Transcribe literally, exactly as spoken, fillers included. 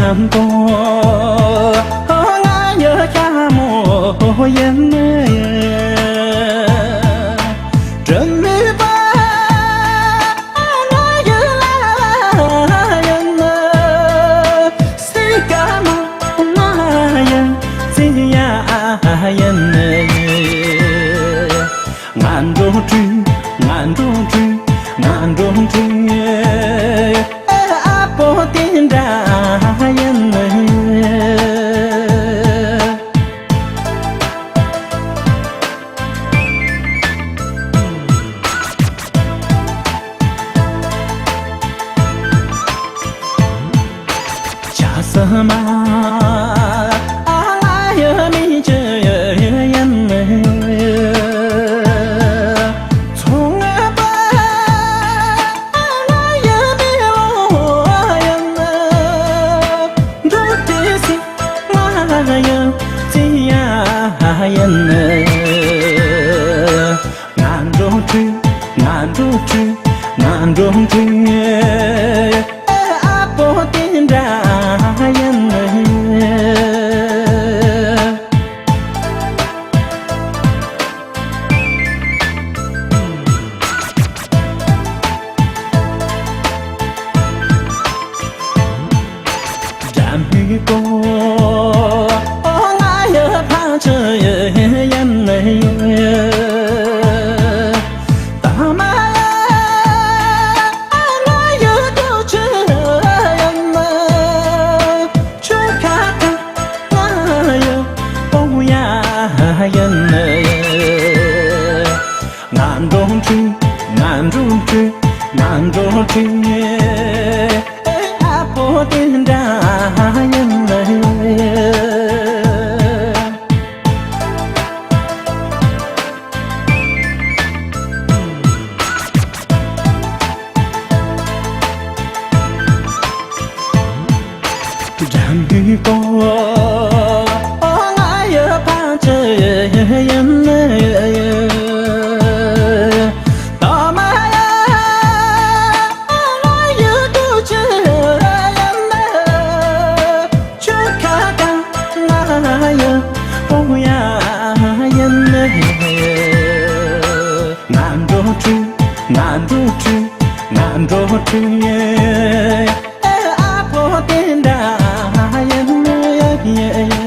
ཨམ་པོ་ང་ཡི་ཤ་མོ་ཡིན་ནི། དྲི་མེད་པ་ང་ཡི་ལ་ཡིན་ནི། སི་ཀ་མ་ང་ཡི་ཙི་ཡ་ཡིན་ནི། ང་འགྲོ་དྲུག་ང་འགྲོ་དྲུག་ང་འགྲོ་དྲུག་ཨ་པོ་དེ་འདྲ་ཡིན་ནི། ཆ་ས་མ་ཨ་ང་ཡི་མི་ཅི་ཡིན་ནི། ཚོང་པ་ང་ཡི་མི་ལོ་ཡིན་ནི། འགྲོ་དེ་སི་ང་ཡི་ཙི་ཡ་ཡིན་ནི། ང་འགྲོ་དྲུག་ང་འགྲོ་དྲུག་ང་འགྲོ་དྲུག་ཨ་པོ་དེ་འདྲ་ཡིན་ནི། འགྲམ་ཧུ་ཀོ་ང་ཡི་ཕ་ཆུ་ཡིན་ནི། ད་མ་ང་ཡི་ཀོ་ཆུ་ཡིན་ནི། ཆུ་ཁ་ཁ་ང་ཡི་པོ་ཡ་ཡིན་ནི། ང་འགྲོ་དྲུག་ང་འགྲོ་དྲུག་ང་འགྲོ་དྲུག་ཨ་པོ་དེ་འདྲ་ཡིན་ནི། འགྲམ་ཧུ་ཀོ་ང་ཡི་ཕ་ཆུ་ཡིན་ནི། ད་མ་ང་ཡི་ཀོ་ཆུ་ཡིན་ནི། ཆུ་ཁ་ཁ་ང་ཡི་པོ་ཡ་ཡིན་ནི། ང་འགྲོ་དྲུག་ང་འགྲོ་དྲུག་ང་འགྲོ་དྲུག་ཨ་པོ་དེ་འདྲ་ཡིན་ནི།